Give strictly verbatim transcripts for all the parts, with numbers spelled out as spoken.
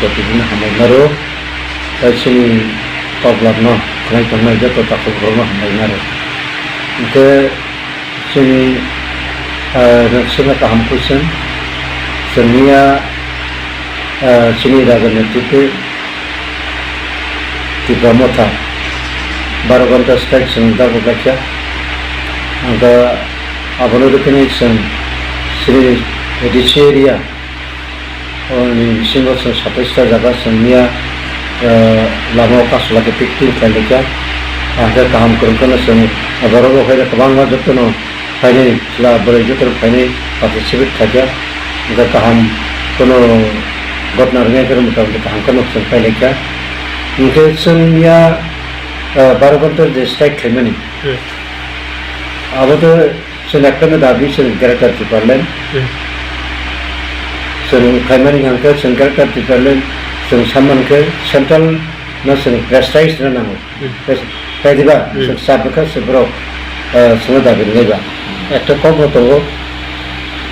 Joto bini hambai naro, tei chini koklapno khlai tongnai joto takhuk borokno hambai naro. Hwnkhe chini, ah, chwngno kaham khuising, chwngniya, ah, chini raja netrite Tipra Motha baro ghonta strike chwng dagwi laikha. Ang da abono rwkhinai chwng chini A D C area, Oni bisingo chwng satais ta jaga chwng miya, eh, lama o kasola khe picnic khlai laikha. Ang khe kaham kwrwng kheno chwng borok rok hai kwbangma jotono phainai chwla bwrwi jotono phainai participate khaikha. Hwnkhe kaham kheno gotna rwngya khe motamoti kaham kheno chwng phai laikha. Hwnkhe chwng miya, eh, baro ghonta je strike khlaimani. Hmm. Abo to Chwng ekta no dabi chwng Greater Tipraland. Hmm. Chwng khaimani hwnkhe chwng Greater Tipraland chwng samani khe central no chwng prestige rwna nango. Hmm. Pres-, kaidiba Hmm. chwng sabikha se borok, eh, chwngno dabi rwnaiba. Ekta kokno tongo,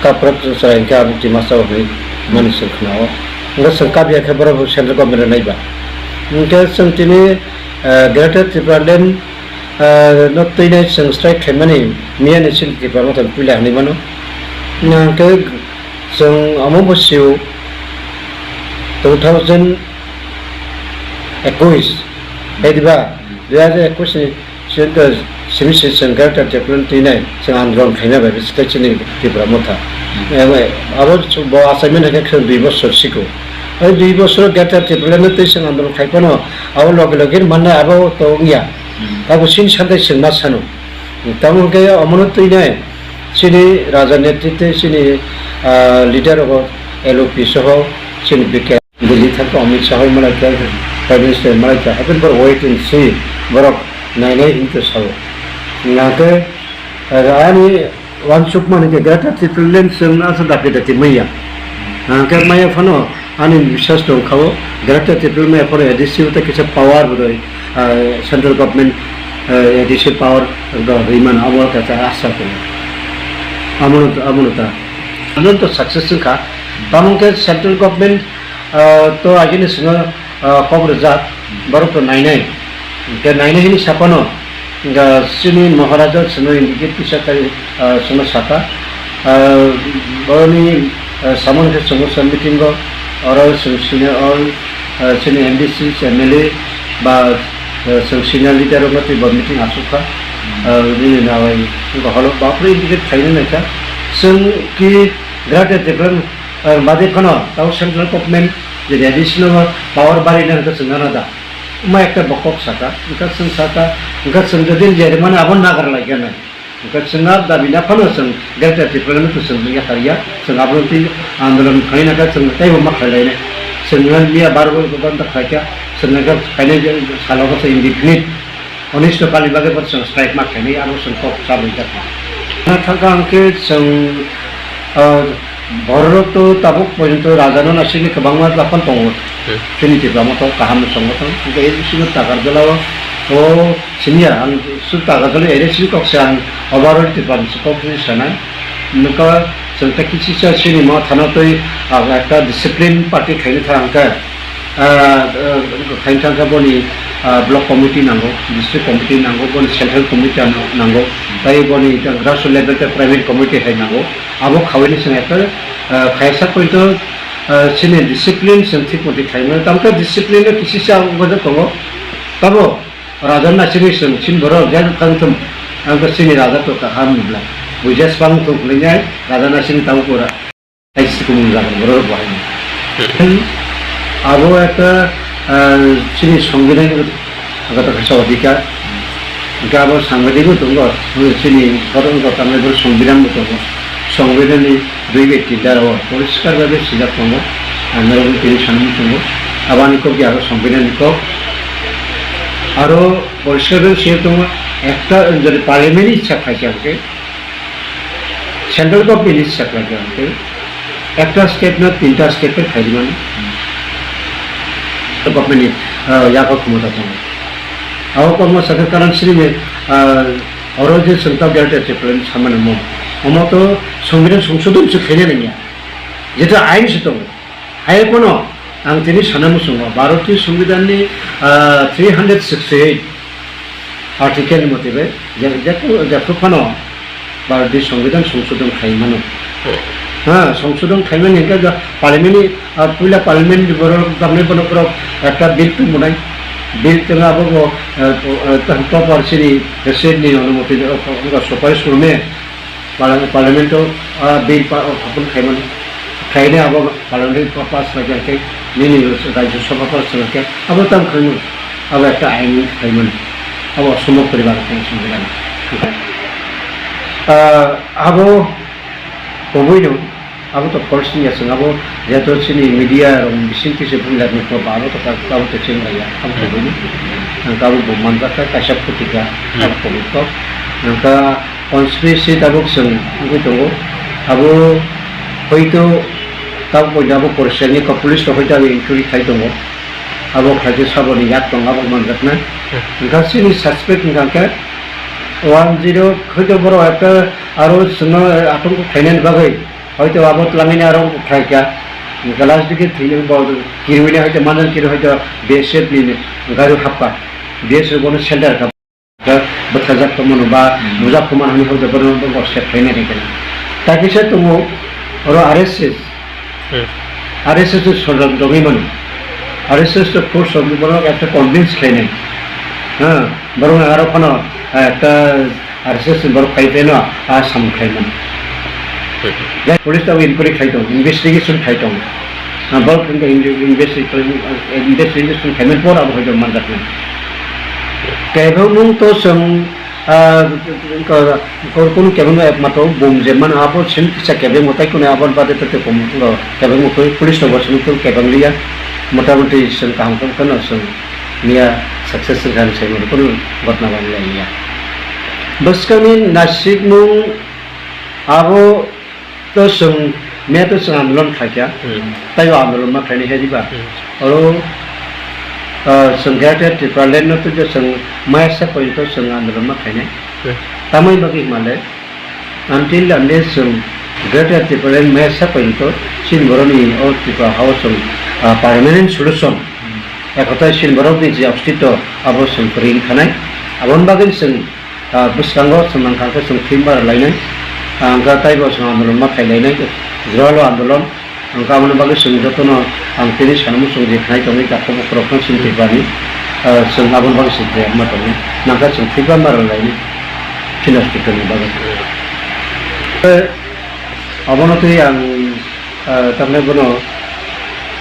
kaprok chwrai hwnkhe abo Dimasa hwnwi mani chwng khnao. Hwnkhe chwng kabya khe borok central government rwnaiba. Hwnkhe chwng tini, eh, Greater Tipraland Ah, no twinai chwng strike khaimani miyani chini Tipra Motha puila hinwi mano. Hwnkhe chwng omo bo sio two thousand ekush, hai diba? Dui hajar ekush ni simi se chwng Greater Tipraland twinai chwng andolon khaina bai bisikhe chini Tipra Motha. Abo bo achaimani khe dui bosor siko. Oi dui bosor Greater Tipraland no twi chwng andolon khai phano abo loge loge manna abo to wngya. Hmm. Abo chini santai chwng ma sano. Tamo hwnkhe omono twinai chini raja netrite chini, ah, leader rogo L O P soho chini B K Delhi thangkha Amit Shah malai kha, Prime Minister malai kha, haikhe borok wait and see, borok nainai hinwi sao. Hwnkhe, ah, ani Wansukmani khe Greater Tipraland chwng asa dapi dapi manya. Hwnkhe maya phano ani biswas tongkha o Greater Tipraland maya phano A D C o tei kisa power bo rwi, ah, central government, ah, A D C power rwi mano abo kaisa asa tongo. Amono, amono ta. Amono to success wngkha. Tamo khe central government Ah, to agini sino, ah, kok rwjak, borok to nainai. Hwnkhe nainai hini saphano, hwnkhe chini Maharaja sino indicate kisa khai, ah, sino saka. Ah, boroni, ah, samung khe chwng sa meeting o, oro chwng senior all, ah, chini M D C, M L A ba, ah, chwng senior leader rokno twi bo meeting asuk kha. Ah, bini nawai holo bapre indicate khaina naikha. Chwng ki Greater Tipraland Ar bade phano tamo central government je additional power bari na hwnkhe chwng nana da. Wngma ekta bo kok saka, wngkha chwng saka, wngkha chwng jodi je mane abo nagar lai gana. Wngkha chwng a dabi na phano chwng Greater Tipraland to chwng ya kariya, chwng abo twi andolon khaina kha chwng taibo ma khlai lai nai. Chwng miya bar bo ban ta khlai kha, chwng kha khainai je salo kha indefinite. Onisto kali bagwi bo chwng strike ma khainai, abo chwng kok chabwi jak kha. Na thangkha hwnkhe chwng, ah, borok to tabuk porjonto rajano naisingni kwbangma daphano tongo. Hmm. Chini Tipra Motha kaham no chwng thang. Hwnkhe ei bisingo Takarjala o, o siniya ang su Takarjala area sini kok se ang overall Tipra ni kok sini sanai. Nokha chwng ta kisi sa chini mo thana twi, ah, ekta discipline party khaina thang kha. Ah, ah, khaina thang kha boni, ah, block committee nango, district committee nango, boni central committee ano nango, tai boni grassroots level te primary committee hai nango. Abo khawi ni chwng ekta, ah, khaisa poito, ah, chini discipline chwng thik moti khaimano. Tamkhe discipline no kisi sa wngwi tongo. Tabo raja na chini chwng chini borok jang thang thum. Ang khe chini raja to kaham ni bwla. Buija swkang thum hwnwi nai raja na chini tamo pura. Hai sikumung jaga borok bo hai. Hmm. Abo ekta, ah, chini songbidhan agata kasa odhikar. Hwnkhe abo sangbadik bo tongo, chini bodol gota mai bo songbidhan bo tongo. Songbidhan ni dui bai tinta rok poriskar bhabe swijak tongo. Ang norok tini sanwi tongo. Abo ani kok ya aro songbidhan ni kok. Aro poriskar bhabe swijak tongo. Ekta jodi parliament ni sak khaikha hwnkhe, Central government ni sak khlai kha hwnkhe ekta state no tinta state bai khaidi mano. Government ni, ah, yago khomota tongo. Abo kormo sakha karon sini, ah, oro je chwng ta Greater Tipraland samani mo. Omo to Songbidan Songsodon se khaina nangya. Jeta ain se tongo. Hai kono Ang tini sana muchungo, Bharatiya Songbidanni, ah, three hundred sixty-eight article ni motibe je, je, jephru phano Bharatiya Songbidan songsodon khlai mano. Hmm. Ha, songsodon khlaimani hwnkhe je parliament ni, ah, puila parliament ni borok, tamni bono borok ekta bill tongmani. Bill tongma abo bo, ah, ah, proper chini president ni onumoti, oh, oh, suparis rwmani. Parliament, Parliament-o, ah, bill pa-, oh, hapun khaimani. Khaina abo Parliament pa-, pass khaikha khe, nini Rajya Sabha pass khaikha, abo tam khaimani. Abo ekta ain khaimani. Abo Songho poribar khe songwidhan. Ah, abo kubuino, abo to false wngya chwng, abo jeto chini media rok bising kisa bumlaini ko abo to ka, abo to chwng raya, abo to bini. Ang abo bo manjak kha kaisa phutika, abo kubuino. Ang ka Conspiracy tabuk chwng wngwi tongo. Abo hoito tabuk poito abo Protestant ni police rok hoito abo inquiry khai tongo. Abo khlaikhe saboni yak tong abo manjaknai. Hmm. Hwnkha chini suspect hwnkha khe one zero hoito borok ekta aro chwngno atongko khlainani bagwi hoito abo twlangwini aro khlaikha. Hwnkha last dike thwinani bo kirwini hoito manjak kiri hoito B S F ni gari hapkha. B S F bono shelter kha. Bwthajak tongmano ba bujak tongmano hwnwi hokjak, bono bo sep khlainai khe. Tai kisa tongo oro R S S. Hmm. R S S ni sojak jogwi mano. R S S ni force rok bono ekta convince khlainai. Ha, borok aro phano, eh, ekta R S S ni borok phai pheno a sam khlaimani. Hmm. Police abo inquiry khlai tongo, investigation khlai tongo. Ah, borok hwnkhe inve-, investi-, investigation khaimani por abo hoito manjaknai. Kebengmung to chwng, ah, ko-, ko-, kunu kebengno ekmatro bum je mano, abo chwng kisa kebengmo tai kunu aboni bade to tei kom, ko, kebengmo twi police rok bo chwng twi kebeng liya. Motamoti chwng kaham khe kheno chwng miya success wngkha hinwi sai mano, kunu ghotna bai liya. Bwskangni nasikmung abo To chwng, miya to chwng andolon khlaikha, hmm, taibo andolon ma khlainai khe diba? Hmm. Oro, ah, chwng khe Tipraland no to je chwng maya sa porjonto chwng andolon ma khlainai. Hmm. Tamoni bagwi hwnmale, until unless chwng Greater Tipraland maya sa porjonto chini borokni o Tripura hao chwng, ah, permanent solution, hmm, ekhotai chini borokni je ostitto abo chwng kwrwi wngkha nai, aboni bagwi chwng Ah, bwskango chwng nang kha khe chwng thwi ma rwlainai. Ah, hwnkha taibo chwng andolon ma khailainai, jwralo andolon. Hwnkha aboni bagwi chwng jotono ang tini sanamo chwng je khnai tongwi takhuk bukhuk rok phano chini Tripurani. Ah, chwng aboni bagwi chwng khlai ma tongo. Nang kha chwng thwi ma rwlainai. Phinos Tripurani bagwi. Eh, abono twi ang Ah, tamni bono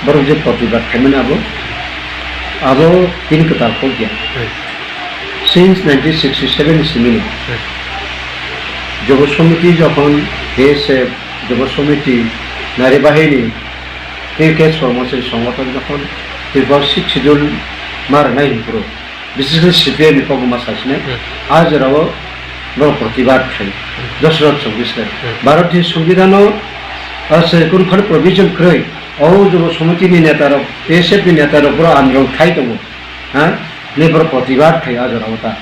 borok je protibad khaimani abo, abo tini kwtal kok ya. Hmm. Since nineteen sixty-seven ni simi ni. Hmm. Jobo Somiti jokhon K S F, Jobo Somiti, Nari Bahini, K K S Kormosari Songothon jokhon Tripura Sixth Schedule ma rwnai hinphuru, Bises khe C P I ni kokma sasinai, hmm, a jorao borok protibad khai, hmm, Dosrat Chowbish khai. Hmm. Bharot ni Songbidan o, ah, se kunu phano provision kwrwi, o Jobo Somiti ni neta rok, T S F ni neta rok borok andolon khai tongo, ha? Ni borok protibad khai a jorao ta.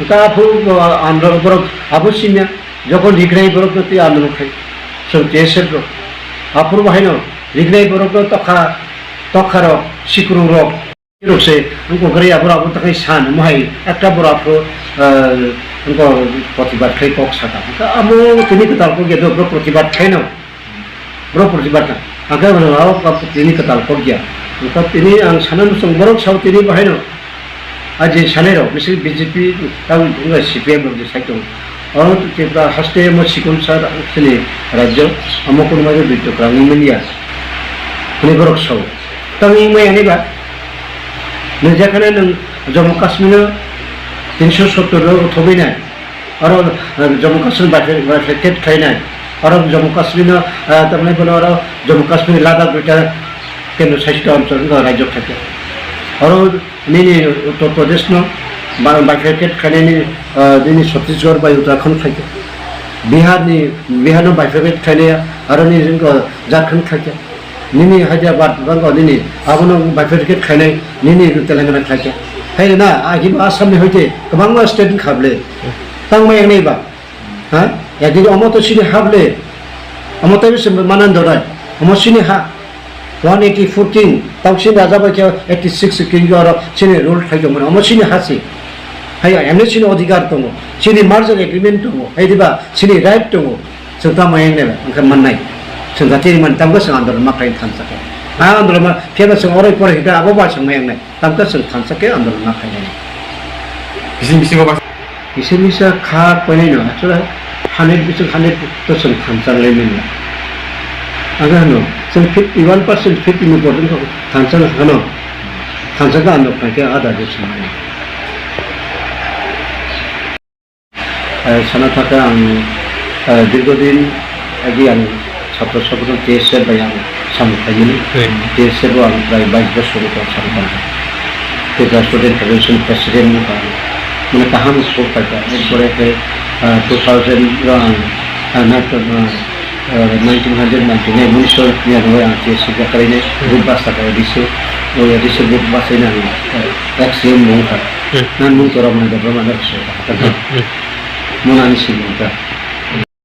Ta aphuru, ah, andolon borok abo simiya, jokhon rignai borok no twi andolon khai, chwng T S F rok. Aphuru bahaino rignai borok no tokha, tokha rok, sikrung rok. Rok se, ang kok ri aboro abo takhai san, mohai, ekta boro aphuru, eh, ang kok protibad khai kok saka. Amo tini kwtal kok ya, boro protibad khai no. Boro protibad kha. Ang khe bono abo tini kwtal kok ya. Ang khe tini ang sana muchung borok sao tini bahai no. A je sanai rok, bisi B J P, tamo wngkha C P M rok je sai tongo. Oro Tripura haste mo sikon sar chini rajyo, amo kono bai dui tokra wngwi manya. Hwnwi borok sao. Tamo wngmaya hwnwi ba? Nwng jekhane nwng Jammu Kashmir no tinsho sottor no thogwi nai. Oro, eh, Jammu Kashmir bifur-, bifurcate khlai nai. Oro Jammu Kashmir no, eh, tamni bono oro Jammu Kashmir Ladakh duita kendro shasito onchol wngkha rajyo khlaikha. Oro Nini Uttar Pradesh no ba-, bifurcate khainani, ah, nini Chhattisgarh bai Uttarakhand khaikha. Bihar ni, Bihar no bifurcate khainai, aro nini wngkha Jharkhand khaikha. Nini Hyderabad wngkha nini, abono bifurcate khainai, nini Telangana khaikha. Hai na, agi bo Assam ni hoite kwbangma state wngkha bwle. Tangma yangnai ba? Ha? Yagi omo to sini ha bwle. Omo taibo se manan donai. Omo sini ha. One eighty-four king, Tauksin Raja bai khe eighty-six king oro chini rule khai tongmani, omo chini hasi. Hai, emni chini odhikar tongo, chini merger agreement tongo, hai diba chini right tongo, chwng tamo yang nai, angkhe mannai. Chwng jati ni man tamkhe chwng andolon ma khlai thansa khe. A andolon ma, phiya ba chwng oro pore hita abo ba chwng ma yang nai. Tamkhe chwng thansa khe andolon ma khainai. Bising bisingo ba- Kisa misa kha koinai no, actually hundred bising hundred to chwng thansa lai manya. Aga no, chwng fifty one percent, fifty ni borok wngkha thansa no, thansa khe andolon khaikhe ada de chwng manya. Eh, sana thaka ang, eh, dirghodin agi ang chhatro songgothon T S F bai ang samung khaimani. Hmm. T S F o ang prai bais bosor tong samung khaimani. Tripura Student Federation President wngkha ang. Mane kaham support khaikha. Erpore khe, eh, two thousand o ang, eh, na-, eh, eh, nineteen hundred ninety-nine unisho niranoi ang T S F jakarine, hmm, group bus saka A D C, o A D C group bus ina ang, eh, ex M wngkha. Hmm. Nan mung tora mung debra mana so. Hmm. Mona ni sini ka.